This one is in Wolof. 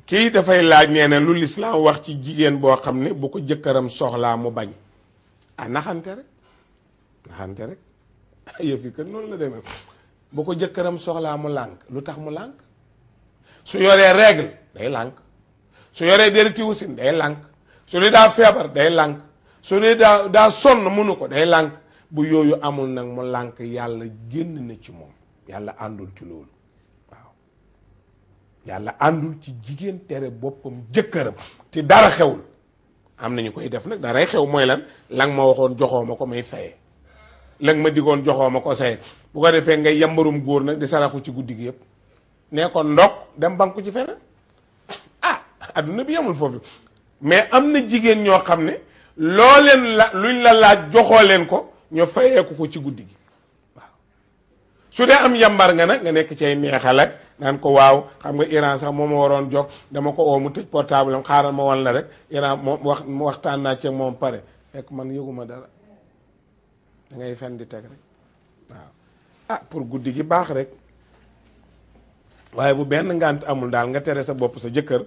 kii dafay laaj nee na lu lislaam wax ci jigéen boo xam ne bu ko jëkkëram soxlaa mu bañ. naxante rek yëf yi kat noonu la demee bu ko jëkkëram soxlaa mu lànk lu tax mu lànk su yoree règle day lànk su yoree dereti wasin day lànk su dee daa feebar day lànk su dee daa sonn mënu ko day lànk bu yooyu amul nag mu lànk yàlla génn na ci moom yàlla àndul ci loolu waaw yàlla àndul ci jigéen tere boppam jëkkëram te dara xewul am nañu koy def nag daray xew mooy lan lang ma waxoon joxoo ma ko may saye lang ma digoon joxoo ma ko saye bu ko defee ngay yambarum góor nag di saraxu ci guddi gi yëpp nee ko ndok dem banku ci feneen adduna bi yamul foofu mais am na jigéen ñoo xam ne loo leen la luñ la laaj joxoo leen ko ñu fayeeku ko ci guddi gi waaw su dee am yambar nga nag nga nekk cay neexal ak naan ko waaw xam nga Iran sax moo ma waroon jox dama ko oo mu tëj portable am xaaral ma wan la rek Iran moom waxtaan naa ci moom pare fekk man yëguma dara da ngay fen di teg rek waaw pour guddi gi baax rek waaye bu benn ngànt amul daal nga tere sa bopp sa jëkkër